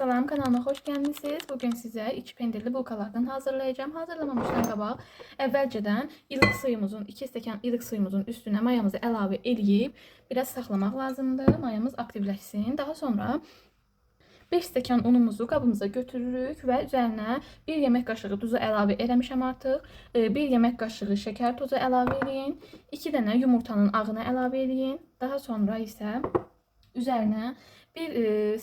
Salam, kanalıma xoş gəlmisiniz. Bugün sizə içi pendirli bulkalardan hazırlayacağım. Hazırlamamışdan qabaq əvvəlcədən ilıq suyumuzun, 2 stəkan ilıq suyumuzun üstünə mayamızı əlavə eləyib biraz saxlamaq lazımdır. Mayamız aktivləşsin. Daha sonra 5 stəkan unumuzu qabımıza götürürük və üzərinə 1 yemək qaşığı duzu əlavə eləmişəm artıq. 1 yemək qaşığı şəkər tozu əlavə eləyin. 2 dənə yumurtanın ağını əlavə eləyin. Daha sonra isə üzərinə bir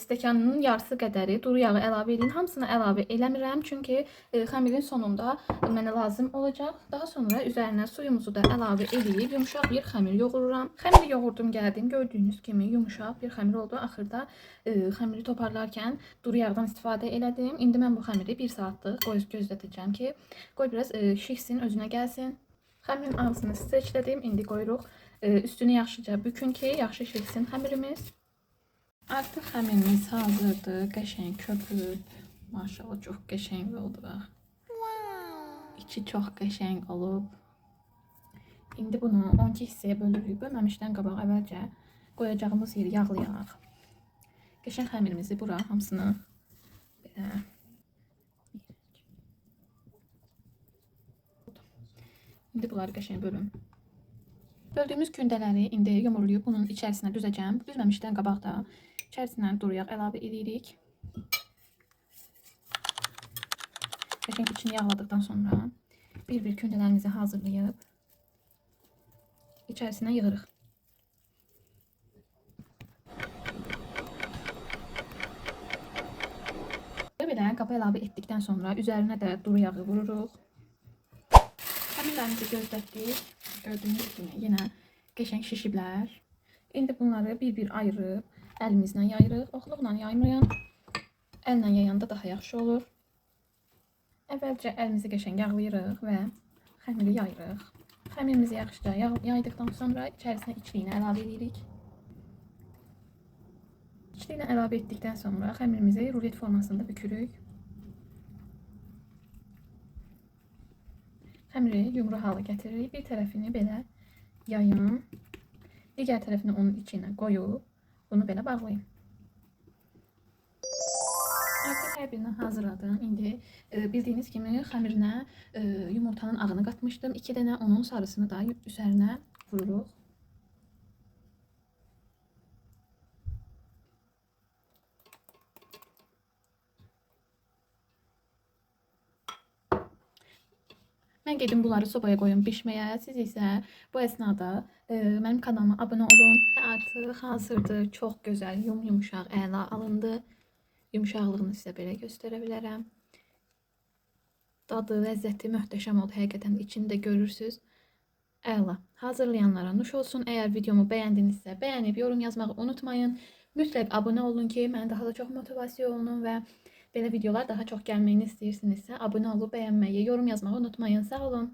stəkanın yarısı qədəri duru yağı əlavə eləyin. Hamısını əlavə eləmirəm, çünki xəmirin sonunda mənə lazım olacaq. Daha sonra üzərinə suyumuzu da əlavə eləyib yumşaq bir xəmir yoğururam. Xəmiri yoğurdum, gəldim. Gördüyünüz kimi yumşaq bir xəmir oldu. Axırda xəmiri toparlarkən duru yağdan istifadə elədim. İndi mən bu xəmiri 1 saatlıq gözlətəcəm ki, qoy biraz şişsin, özünə gəlsin. Xəmirin ağzını streçlədim. İndi qoyuruq. Üstünü yaxşıca bükün ki, yaxşı şişsin xəmirimiz. Artıq xəmirimiz hazırdır. Qəşəng köpüb. Maşallah, çox qəşəng oldu bax. İçi çox qəşəng olub. İndi bunu 12 hissəyə bölürük. Bölməmişdən qabaq əvvəlcə qoyacağımız yeri yağlayaq. Qəşəng xəmirimizi bura hamısını belə. İndi bunları qəşəng bölün. Böldüyümüz kündələri indi yumurlayıb bunun içərisinə düzəcəm. Düzməmişdən qabaq da içərisinə duru yağ əlavə edirik. Qəşəng içini yağladıqdan sonra bir-bir kündələrimizi hazırlayıb içərisinə yığırıq. Belə qaba əlavə etdikdən sonra üzərinə də duru yağı vururuq. Xəmirlərimizi gözlətdik. Gördüyünüz kimi yenə qəşəng şişiblər. İndi bunları bir-bir ayırıb əlimizlə yayırıq. Oxluqla yaymayın. Əllə yayanda daha yaxşı olur. Əvvəlcə əlimizi qəşəng yağlayırıq və xəmiri yayırıq. Xəmirimizi yaxşıca yaydıqdan sonra içərisinə içliyini əlavə edirik. İçliyini əlavə etdikdən sonra xəmirimizi rulet formasında bükürük. Xəmiri yumru hala gətiririk. Bir tərəfini belə yayın. Digər tərəfini onun içinə qoyub bunu belə bağlayın. Artıq hər birini hazırladım. İndi bildiyiniz kimi xəmirinə yumurtanın ağını qatmışdım. 2 dənə onun sarısını da üzərinə vururuq. Mən gedim bunları sobaya qoyum bişməyə. Siz isə bu əsnada mənim kanalıma abunə olun. Artıq hazırdır. Çox gözəl, yum-yumuşaq, əla alındı. Yumşaqlığını sizə belə göstərə bilərəm. Dadı, ləzzəti möhtəşəm oldu. Həqiqətən də içini də görürsüz. Əla. Hazırlayanlara nuş olsun. Əgər videomu bəyəndinizsə, bəyənib yorum yazmağı unutmayın. Mütləq abunə olun ki, mən daha da çox motivasiya olunum və belə videolar daha çox gəlməyini istəyirsinizsə, abunə olub bəyənməyi, yorum yazmağı unutmayın. Sağ olun.